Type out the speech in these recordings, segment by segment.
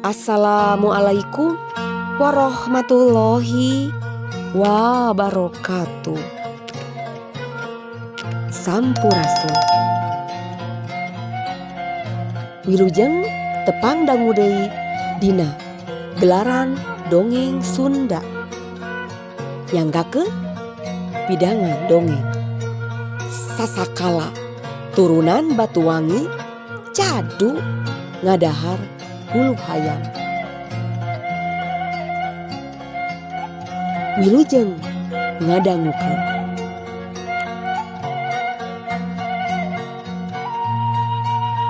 Assalamualaikum warahmatullahi wabarakatuh. Sampurasun. Wilujeng tepang dangu deui dina gelaran dongeng Sunda. Nyanggakeun pidangan dongeng. Sasakala turunan Batuwangi cadu ngadahar hulu hayam. Wilujeng ngadangukeun.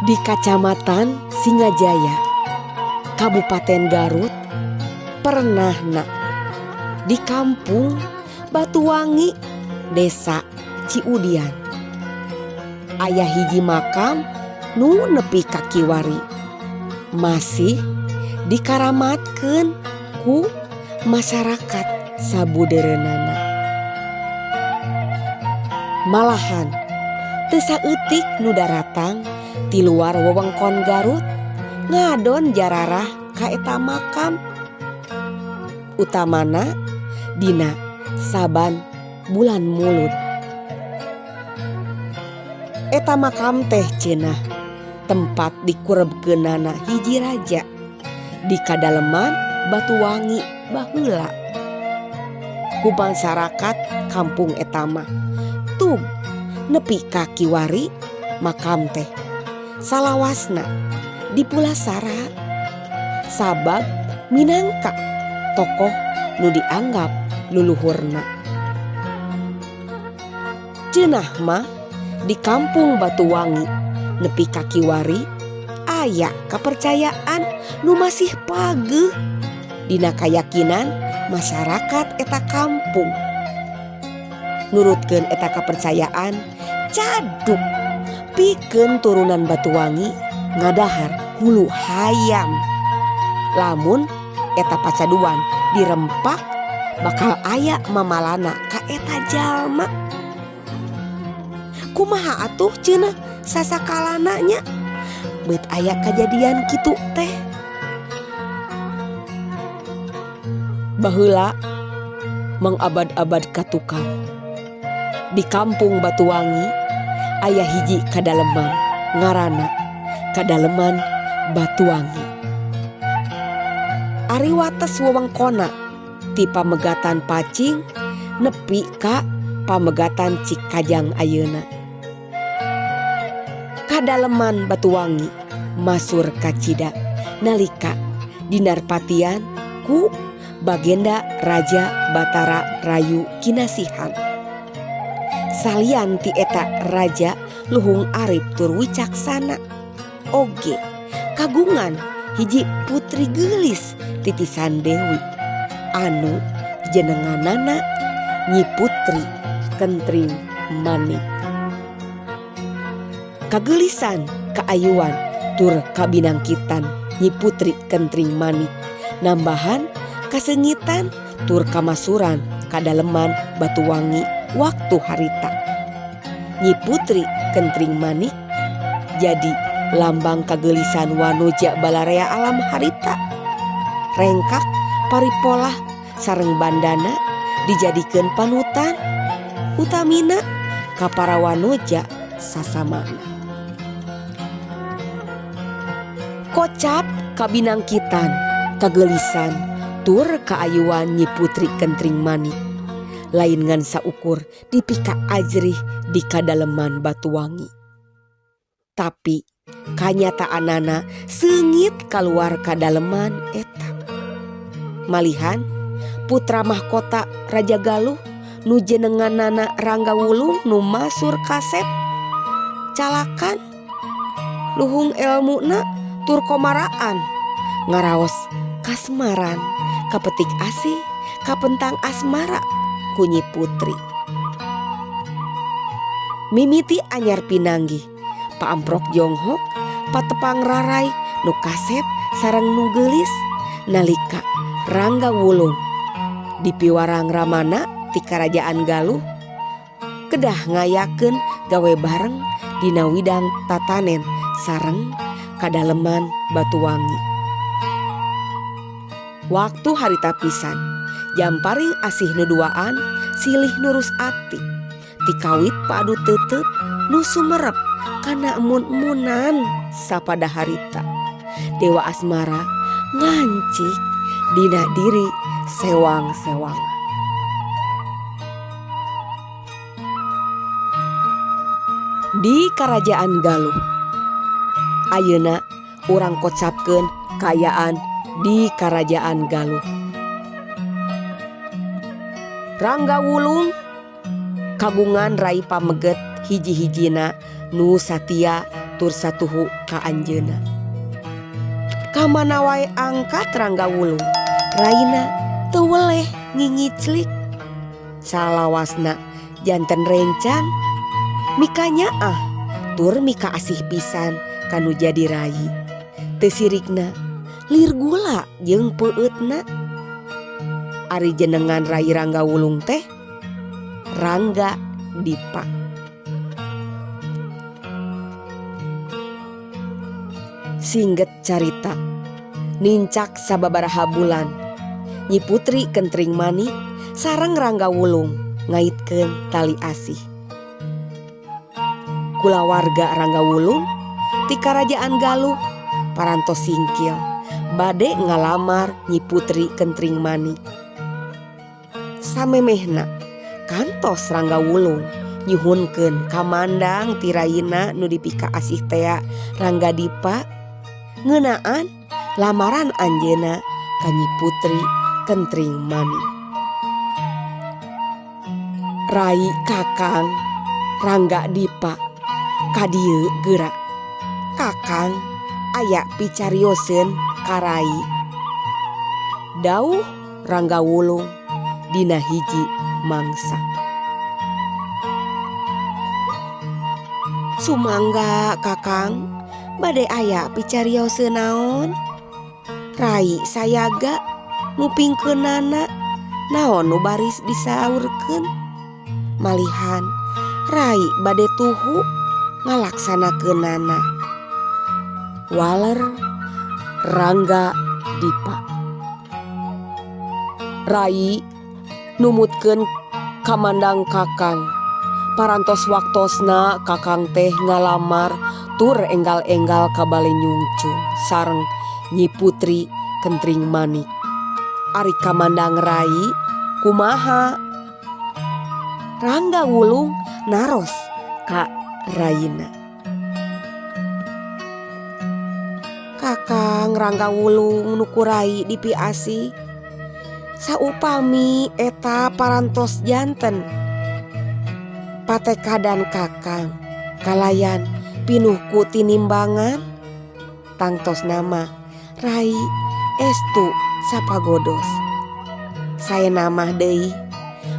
Di Kacamatan Singajaya, Kabupaten Garut, pernahna di kampung Batuwangi, Desa Ciudian. Aya hiji makam nu nepi ka kiwari masih dikaramatkeun ku masyarakat sabudeureunana. Malahan teu saeutik nu daratang ti luar wewengkon Garut ngadon jararah ka eta makam. Utamana dina saban bulan Mulud. Eta makam teh cenah tempat dikurebkeunana hiji raja di kadaleman Batuwangi baheula. Ku masyarakat kampung eta mah tug nepi ka kiwari makam teh salawasna dipulasara sabab minangka tokoh nu dianggap luluhurna. Cenah mah di kampung Batuwangi nepi ka kiwari aya kapercayaan nu masih pageuh dina kayakinan masyarakat eta kampung. Nurutkeun eta kapercayaan cadu pikeun turunan Batuwangi ngadahar hulu hayam. Lamun eta pacaduan dirempak bakal aya mamalana ka eta jalma. Kumaha atuh cenah sasakalana nya beut aya kajadian kitu teh. Baheula mangabad-abad ka tukang. Di kampung Batuwangi aya hiji kadaleman ngaranna Kadaleman Batuwangi. Ari wates wewengkonna ti Pamegatan Pacing nepi ka Pamegatan Cikajang ayeuna. Kadaleman Batuwangi masur kacida nalika dinarpatian ku Bagenda Raja Batara Rayu Kinasihan. Salian ti eta raja Luhung Arif tur Wicaksana oge kagungan hiji putri geulis titisan Dewi anu jenenganana Nyi Putri Kentring Manik. Kageulisan kaayuan tur kabinangkitan Nyi Putri Kentring Manik nambahan kaseungitan tur kamasuran kadaleman Batuwangi waktu harita. Nyi Putri Kentring Manik jadi lambang kageulisan wanoja balarea alam harita. Rengkak paripolah sareng bandana dijadikeun panutan utamina ka para wanoja sasamana. Kocap kabinangkitan kageulisan tur kaayuan Nyi Putri Kentring Manik lain ngan saukur dipika ajrih di kadaleman Batuwangi. Tapi kanyataanana seungit kaluar kadaleman eta. Malihan putra mahkota Raja Galuh nu jenenganana Rangga Wulung nu masur kasep calakan luhung elmuna tur komaraan ngaraos kasmaran kapetik asih kapentang asmara ku Nyi Putri. Mimiti anyar pinanggih paamprok jonghok patepang rarai nu kasep sareng nu geulis nalika Rangga Wulung dipiwarang ramana ti Karajaan Galuh kedah ngayakeun gawe bareng dina widang tatanen sareng kadaleman Batuwangi. Waktu harita pisan jamparing asih nu duaan silih nurus ati tikawit padu tetep nu sumerep kana emun-emunan sapada harita. Dewa Asmara ngancik dina diri sewang-sewangan. Di Karajaan Galuh ayeuna urang kocapkeun kaayaan di Karajaan Galuh. Rangga Wulung kagungan rai pameget hiji-hijina nu satia tur satuhu ka anjeunna. Kamana wae angkat Rangga Wulung, raina teu weleh ngingiclik. Salawasna janten rencang mikanyaah tur mika asih pisan kanu jadi rai. Teu sirikna lir gula jeung peueutna. Ari jenengan rai Rangga Wulung teh Rangga Dipa. Singget carita nincak sababaraha bulan Nyi Putri Kentring Manik sareng Rangga Wulung ngaitkeun tali asih. Kulawarga Rangga Wulung ti Karajaan Galuh parantos singkil bade ngalamar Nyi Putri Kentring Manik. Samemehna kantos Rangga Wulung nyuhunkeun kamandang ti raina nu dipika asih tea Rangga Dipa ngeunaan lamaran anjeunna ka Nyi Putri Kentring Manik. Rai Kakang Rangga Dipa ka dieu geura. Kakang aya picarioseun ka rai. Dauh Rangga Wulung dina hiji mangsa. Sumangga Kakang bade aya picarioseun naon? Rai sayaga ngupingkeunana naon nu baris disaurkeun. Malihan rai bade tuhu ngalaksanakeunana. Waler Rangga Dipa. Rai numutkeun kamandang Kakang. Parantos waktosna Kakang teh ngalamar tur enggal-enggal ka bale nyungcung sareng Nyi Putri Kentring Manik. Ari kamandang rai kumaha? Rangga Wulung naros ka raina. Kakang Rangga Wulung nu ku rai dipiasih saupami eta parantos janten patekadan Kakang kalayan pinuh ku tinimbangan tangtos nama rai estu sapagodos. Saena mah deui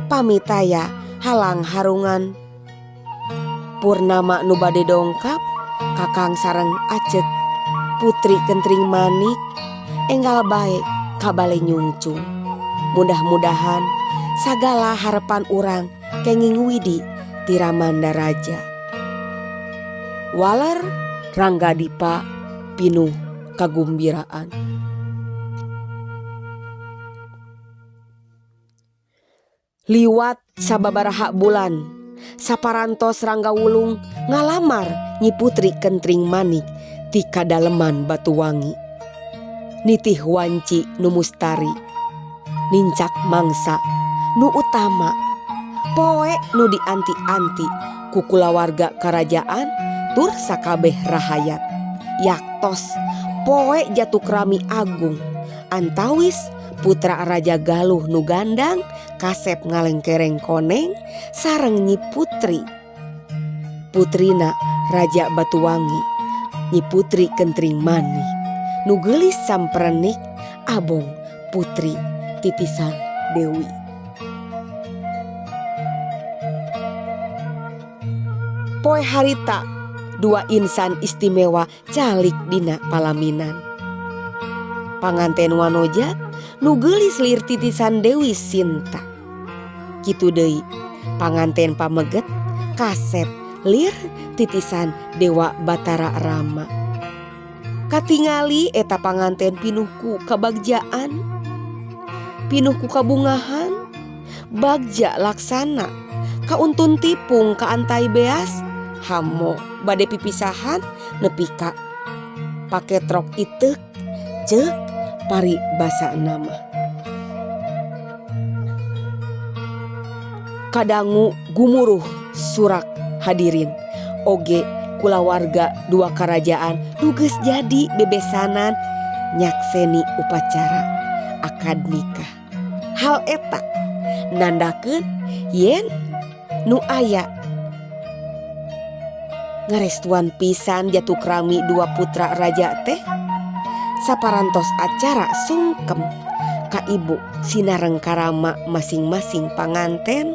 pamitaya halang harungan purnama nu bade dongkap Kakang sareng acek Putri Kentring Manik enggal bae ka bale nyungcung. Mudah-mudahan sagala harepan urang kenging widi ti Ramanda Raja. Waler Rangga Dipa pinuh kagumbiraan. Liwat sababaraha bulan saparantos Rangga Wulung ngalamar Nyi Putri Kentring Manik ti kadaleman Batuwangi. Nitih wanci nu mustari nincak mangsa nu utama poe nu dianti-anti ku kulawarga karajaan tur sakabeh rahayat. Yaktos poe Jatukrami Agung antawis putra Raja Galuh nu gandang kasep ngalengkereng koneng sareng Nyi Putri putrina Raja Batuwangi Nyi Putri Kentring Manik nu geulis samprenik abong putri titisan Dewi. Poe harita Dua insan istimewa calik dina palaminan. Panganten wanoja nu geulis lir titisan Dewi Sinta. Kitu deui panganten pameget kasep lir titisan Dewa Batara Rama. Katingali eta panganten pinuh ku kabagjaan, pinuh ku kabungahan, bagja laksana, kauntun tipung kaantay beas, hamo bade pipisahan nepi ka paketrok iteuk ceuk paribasa nama. Kadangu gumuruh surak hadirin oge kulawarga dua karajaan nu geus jadi bebesanan nyakseni upacara akad nikah. Hal eta nandakeun yen nu aya ngarestuan pisan jatukrami dua putra raja teh saparantos acara sungkem ka ibu sinareng karama masing-masing panganten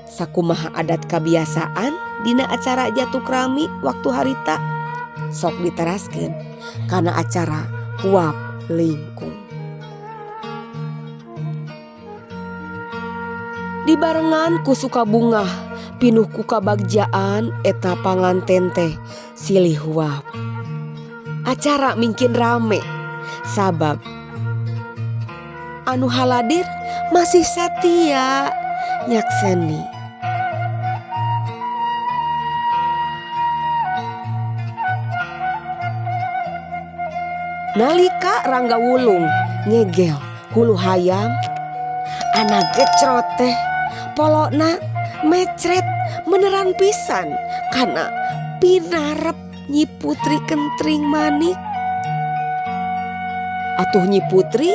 sakumaha adat kabiasaan dina acara jatukrami waktu harita sok diteraskeun kana acara huap lingkung. Dibarengan ku sukabungah pinuh ku kabagjaan eta panganten teh silih huap. Acara mingkin rame sabab anu haladir masih satia nyakseni. Nalika Rangga Wulung ngegel hulu hayam, anak gecrot teh polona mecret meneran pisan kana pinarep Nyi Putri Kentring Manik. Atuh Nyi Putri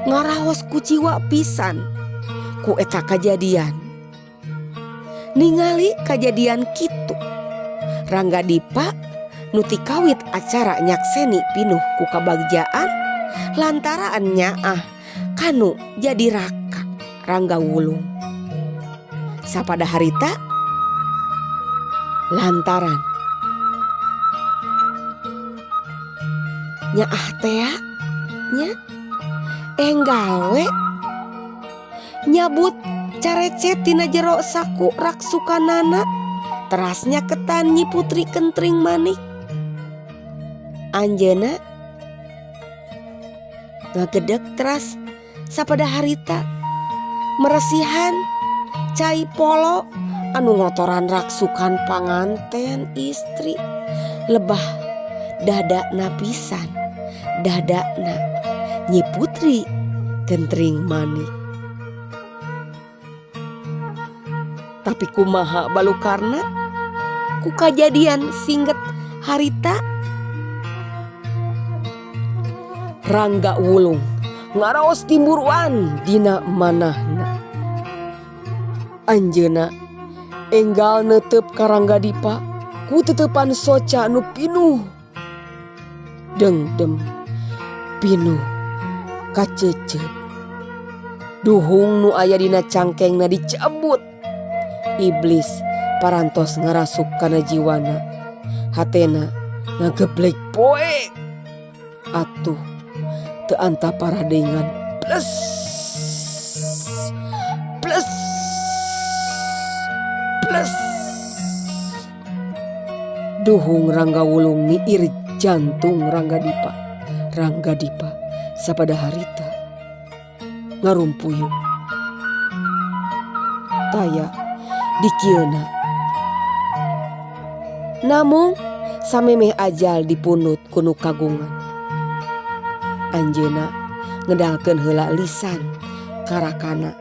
ngaraos kuciwa pisan ku eta kajadian. Ningali kajadian kitu, Rangga Dipa nu tikawit acara nyakseni pinuh ku kabagjaan lantaran nyaah kanu jadi raka Rangga Wulung. Sapada harita lantaran nyaah tea nya enggal we nyabut carecet tina jero saku raksukanana terasnya ketan Nyi Putri Kentring Manik. Anjeuna ngagedeg teras sapada harita meresihan cai polo anu ngotoran raksukan panganten istri lebah dadakna pisan dadakna Nyi Putri Kentring Manik. Tapi kumaha balukarna ku kajadian singget harita Rangga Wulung ngaraos timburuan dina manahna. Anjeuna enggal netep ka Rangga Dipa ku tetepan soca nu pinuh dengdem pinuh kacecep. Duhung nu aya dina cangkengna dicabut. Iblis parantos ngarasuk kana jiwana. Hatena ngageblek poek. Atuh teu anta paradengan plus plus plus. Duhung Rangga Wulung niir jantung Rangga Dipa. Rangga Dipa sapada harita ngarumpuyung. Taya dikieuna. Namung samemeh ajal dipunut ku nu kagungan. Anjeuna ngedalkeun heula lisan karakana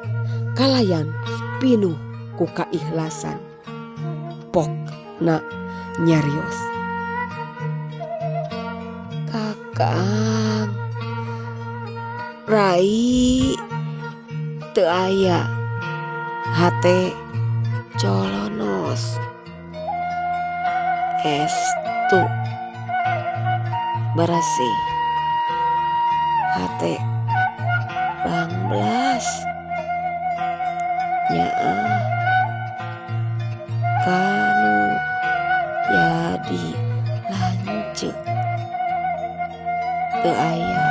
kalayan pinuh ku kaikhlasan. Pokna nyarios. Kakang Rai teu aya hate colonos estu beresih hate bangblas nyaah kanu jadi Teu aya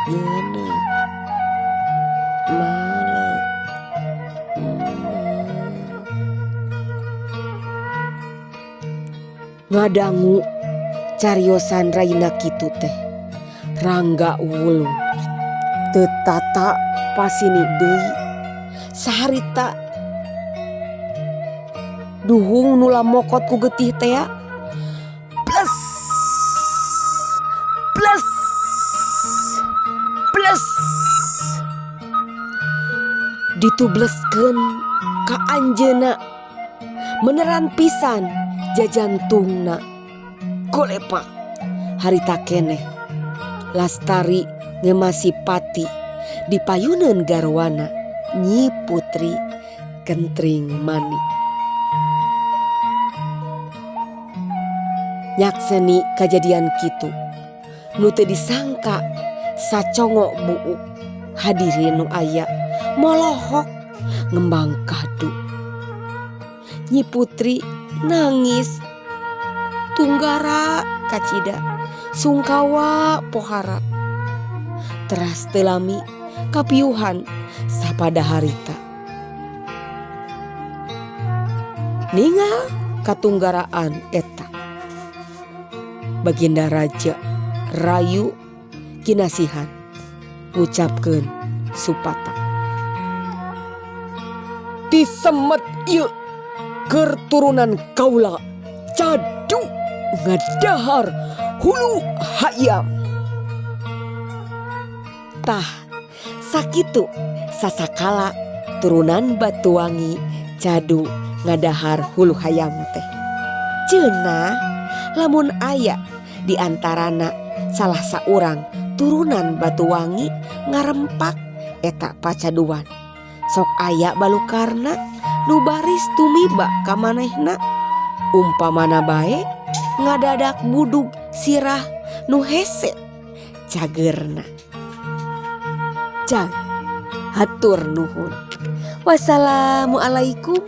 ngeuneu maleuk Ngadangu cariosan raina kitu teh Rangga Wulung teu tata pasini deui saharita duhung nu lamokot ku getih tea bles bles bles ditubleskeun ka anjeunna meneran pisan jajantungna golepak harita keneh lastari ngemasi pati dipayuneun garwana Nyi Putri Kentring Manik. Nyakseni kajadian kitu nu teu disangka sacongo buuk hadirin nu aya molohok ngembang kadu. Nyi Putri nangis tunggara kacida sungkawa pohara teras teu lami kapiuhan sapada harita. Ningal katunggaraan eta Baginda Raja rayu kinasihan ngucapkeun supata. Ti semet ieu keur turunan kaula cadu ngadahar hulu hayam. Tah sakitu sasakala turunan Batuwangi cadu ngadahar hulu hayam teh. Ceunah lamun aya di antarana salah saurang turunan Batuwangi ngarempak eta pacaduan. Sok aya balukarna nu baris tumiba ka manehna umpamana bae ngadadak budug sirah nu hese cagerna. Jang hatur nuhun. Wassalamualaikum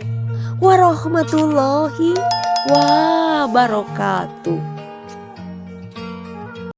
warahmatullahi wabarakatuh.